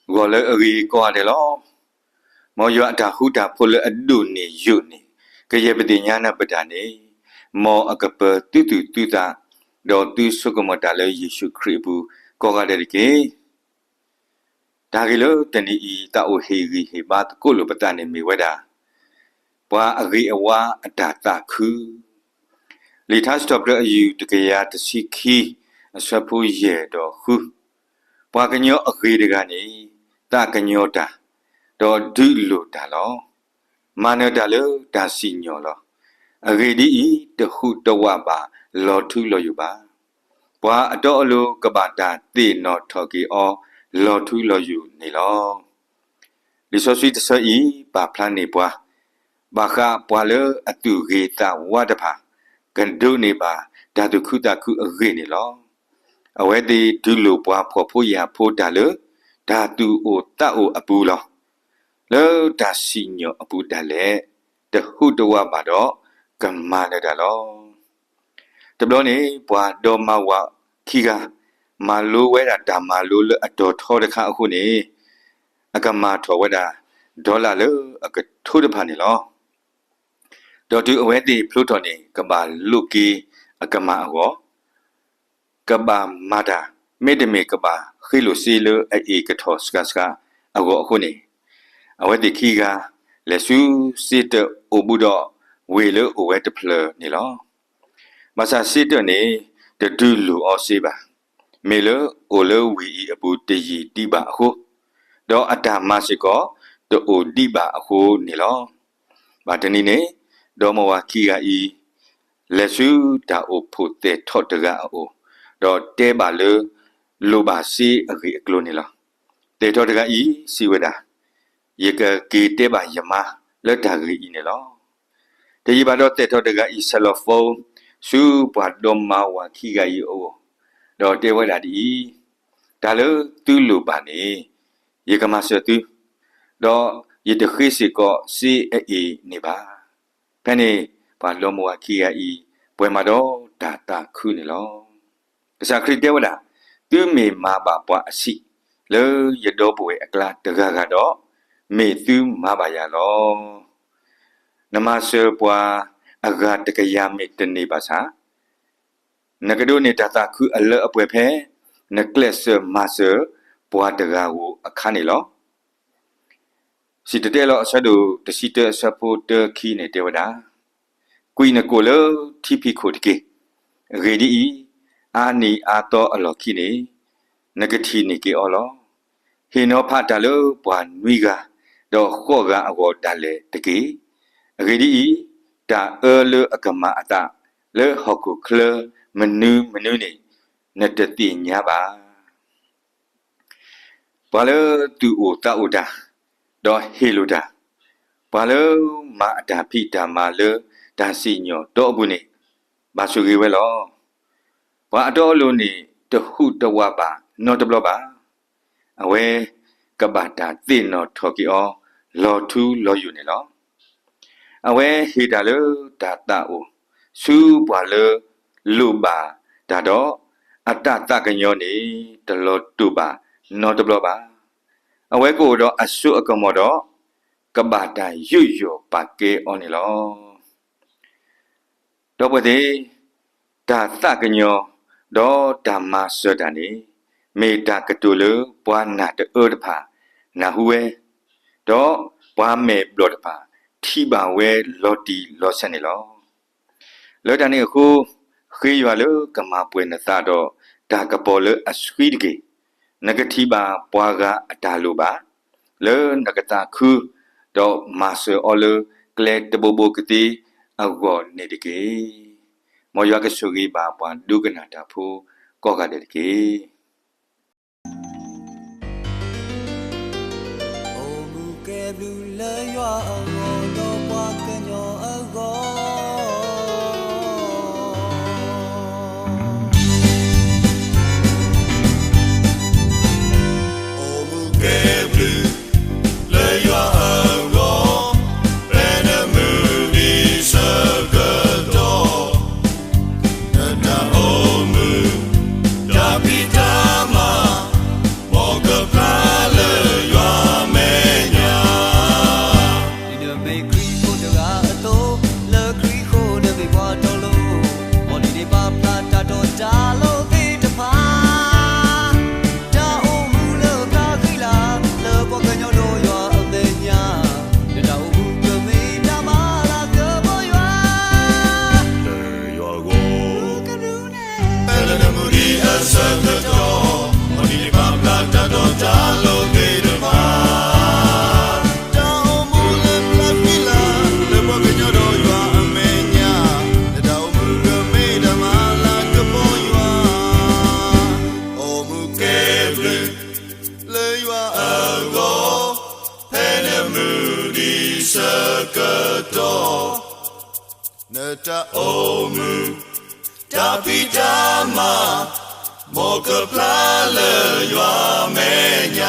ဂီၤလၢအဂ့ၤကိးဂၤဒဲးလီၤ. မ်ယွၤအတၢ်ဃူတၢ်ဖိးလၢအဒိၣ်န့ၢ်ယိာ်န့ၣ် ကယဲၢ်ပသ့ၣ်ညါနၢ်ပတၢ်န့ၣ်, မ်အကပၢၤသုသူၣ်သုသး, ဒီးသုဆိကမိၣ်တၢ်လၢယ့ၣ်ၡူးခရံာ်အပူၤကိးဂၤဒဲးတက့ၢ်. တၢ်ဂ့ၢ်လၢတနံၤအံၤ သးအိၣ်ဟ့ၣ်ဂံၢ်ဟ့ၣ်ဘါသကိးလိာ်ပသးန့ၣ်မ့ၢ်ဝဲဒၣ် ပှၤအဂ့ၤအဝါအတၢ်သးခု. လံာ်ထါစံးထီၣ်ပတြၢၤအယုၢ်တကယၤတဆံခံ အဆၢဖိယဲၢ်ဒီးဃု, ပှၤကညီအဂ့ၤတဂၤန့ၣ် သးကညီၤတၢ်, ဒီးဒုးလိၢ်တၢ်လီၤ. မၤနၢၤတၢ်လၢတၢ်စံၣ်ညီၣ်လီၤ. အဂ့ၢ်ဒ်အံၤ, တဟူးတဝးဘၣ်လီၤထူလီၤယိာ်ဘၣ်. ပှၤအတီအလိၤကဘၣ်တၢ်သ့ၣ်နီၣ်ထီၣ်က့ၤအီၤ လီၤထူလီၤယိာ်န့ၣ်လီၤ. လံာ်စီဆှံတဆၢအံၤ ပာ်ဖျါန့ၢ်ပှၤ ဘၣ်ဃးပှၤလၢအသူၣ်ဂ့ၤသးဝါတဖၣ် ကဒိးန့ၢ်ဘၣ်တၢ်သူၣ်ခုသးခုအဂ့ၢ်န့ၣ်လီၤ. အဝဲသ့ၣ်ဒုးလိၢ်ပှၤဖှီၣ်ဖိယာ်ဖိတၢ်လၢ တၢ်သူၣ်အိၣ်သးအိၣ်အပူၤလီၤ. လၢတၢ်စံၣ်ညီၣ်အပူၤဒၣ်လဲာ် တဟူးတဝးဘၣ်ဒီး ကမၤနၢၤတၢ်လီၤ. တဘျီန့ၣ် ပှၤဒီမါဝၤခံဂၤ မၤလိဝဲဒၣ်တၢ်မၤလိလၢအတီၤထီတခါအဃိန့ၣ် အကမၤထီၣ်ဝဲဒၣ် dollar လၢအကထိတဖၣ်န့ၣ်လီၤ. ဒီးတုၤအဝဲသ့ၣ်ဖျိထီၣ်န့ၣ် ကဘၣ်လိးက့ၤအကမၢ်အဂီၢ် ကဘၣ်မၤတၢ် မ့တမ့ၢ်ကဘၣ်ဃ့လိာ်စ့လၢအအ့ၣ်ကထီၣ်စှၤစှၤအဂီၢ်အဃိန့ၣ်, အဝဲသ့ၣ်ခံဂၤ လဲၤဆူစ့တၢးအိၣ်ဘူးဒီးဝ့ၢ်လၢအိၣ်ဝဲတဖျၢၣ်န့ၣ်လီၤ. ဘၣ်ဆၣ်စ့တၢးန့ၣ် တဒုးလိၢ်အီၤစ့ဘၣ်. မ့ၢ်လၢအိၣ်လၢဝ့ၢ်အံၤအပူၤတယံာ်ဒံးဘၣ်အဃိ, ဒီးအတၢ်မၤစ့ၢ်ကီးတအိၣ်ဒံးဘၣ်အဃိန့ၣ်လီၤ. ဘၣ်တနံၤန့ၣ် ဒီမါဝၤခံဂၤအံၤ လဲၤဆူတၢ်အိၣ်ဖှိၣ်သဲးထီၣ်တဂၤအအိၣ်, ဒီးတဲဘၣ်လၢ လိၣ်ဘၣ်စ့အဂ့ၢ်အကျိၤန့ၣ်လီၤ. သဲးထီၣ်တဂၤအံၤစံးဝဲဒၣ်, ယကက့ၤတဲဘၣ်ယမါလၢတၢ်ဂ့ၢ်အံၤန့ၣ်လီၤ. တယံာ်ဘၣ်ဒီးသဲးထီၣ်တဂၤအံၤ ဆဲးလီၤ phone ဆူပှၤဒီမါဝၤခံဂၤအံၤအအိၣ်, ဒီးတဲဝဲဒၣ်ဒ်အံၤ, တၢ်လၢသုလိၣ်ဘၣ်န့ၣ် ယကမၤစၢၤသု, ဒီးယတဃ့စ့ၢ်ကီးစ့အအ့ၣ်န့ၣ်ဘၣ်. ဖဲန့ၣ် ပှၤဒီမါဝၤခံဂၤအံၤ ပှဲၤမးဒီးတၢ်သးခုန့ၣ်လီၤ. ကစၢ်ခရံာ်တဲဝဲဒၣ်, သုမ့ၢ်မၤဘၣ်ပှၤအဆံး လၢယဒီပုၢ်ဝဲၢ်အကျါတဂၤဂၤဒီး, မ့ၢ်သုမၤဘၣ်ယၤလီၤ. နမၤစၢၤပှၤအဂၤတကယၤမ့ၢ်တန့ၢ်ဘၣ်ဆၣ်, နကဒိးန့ၢ်တၢ်သးခုအလၢအပှဲၤဖဲ နကျဲးစၢးမၤစၢၤပှၤတဂၤဧိၤအခါန့ၣ်လီၤ. စံၣ်တဲၤတဲလီၤ အဆၢဒိၣ်တဆံတၢအဆၢဖိတၢခံန့ၣ်တဲဝဲဒၣ်, ကွံာ်နကိာ်လၢထံဖံးခိၣ်တက့ၢ်. အဂ့ၢ်ဒ်အံၤ, အါနံၤအါသီအလီၢ်ခံန့ၣ် နကထံၣ်န့ၢ်က့ၤအီၤလီၤ. ဟ့ၣ်နီၤဖးတၢ်လၢပှၤနွံဂၤ ဒီးဃိးဂၤအဂီၢ်ဒၣ်လဲာ်တက့ၢ်. အဂ့ၢ်ဒ်အံၤ, တၢ်အၢလၢအကမၤအသး လၢဟီၣ်ခိၣ်ချၢမနုၤမနုၤန့ၣ် နတသ့ၣ်ညါဘၣ်. ပှၤလၢသူၣ်အိၣ်သးအိၣ်တၢ်, ဒီးဟ့ၣ်လိာ်တၢ်, ပှၤလၢမၤအတၢ်ဖံးတၢ်မၤလၢတၢ်စံၣ်ညီၣ်တီအပူၤန့ၣ်, ဘၣ်ဆိၣ်ဂ့ၤဝဲလီၤ. ပှၤအတီအလိၤန့ၣ် တဟူးတဝးဘၣ်နီတဘျီဘၣ်. အဝဲကဘၣ်တၢ်သ့ၣ်နီၣ်ထီၣ်က့ၤအီၤ လီၤထူလီၤယိာ်န့ၣ်လီၤ. အဝဲဟ့ၣ်တၢ်လၢတၢ်သးအိၣ် ဆူပှၤလၢလိၣ်ဘၣ်တၢ်ဒီး အတၢ်သးကညီၤန့ၣ် တလီၤတိာ်ဘၣ်နီတဘျီဘၣ်. အဝဲကအိၣ်ဒီးအစိအကမီၤဒီး ကဘၣ်တၢ်ယူးယီၣ်ပာ်ကဲအီၤန့ၣ်လီၤ. ဒီပုၢ်ဝဲၢ်သ့ၣ်, တၢ်သးကညီၤ ဒီးတၢ်မၤစၢၤတၢ်န့ၣ် မ့ၢ်တၢ်ကတိၤလၢပှၤနၢ်တအၢတဖၣ် နၢ်ဟူဝဲ, ဒီးပှၤမဲာ်ဘျီၣ်တဖၣ် ထံၣ်ဘၣ်ဝဲလီၤတံၢ်လီၤဆဲးန့ၣ်လီၤ. လၢတၢ်န့ၣ်အဃိ, ဃ့ယွၤလၢကမၤပှဲၤနသးဒီးတၢ်ကပီၤလၢအဆှံတက့ၢ်. နကထံၣ်ဘၣ်ပှၤဂၤအတၢ်လိၣ်ဘၣ် လၢနကသးခု ဒီးမၤစၢၤအီၤလၢကျဲတဘိဘိကသ့အဂီၢ်န့ၣ်တက့ၢ်. မ်ယွၤကဆိၣ်ဂ့ၤဘၣ်ပှၤဒိကနၣ်တၢ်ဖိကိးဂၤဒဲးတက့ၢ်. အိၣ်မူကဲဘျုးလၢယွၤအဂီၢ် ဒီးပှၤကညီအဂီၢ် အိၣ်မူကဲဘျုးလၢယွၤအဂီၢ်, ဖဲနမုၢ်နံၤဆၢကတီၢ်, နတၢ်အိၣ်မူ, တၢ်ဖံးတၢ်မၤ, မ်ကဖျါလၢ တၢ်လိၣ်သ့ၣ်တဖၣ်, တၢ်အိၣ်မူလၢပျၢ်ဃံလၤ, လၢပှၤကညီဒီးယွၤအမဲာ်ညါ, လၢတၢ်အိၣ်မူကမ့ၢ်တၢ်မၤလၤကပီၤယွၤ, အိၣ်မူကဲဘျုး လၢယွၤအဂီၢ်, ဖဲနမုၢ်နံၤဆၢကတီၢ်, နတၢ်အိၣ်မူ, တၢ်ဖံးတၢ်မၤ, မ်ကဖျါလၢယွၤမဲာ်ညါ.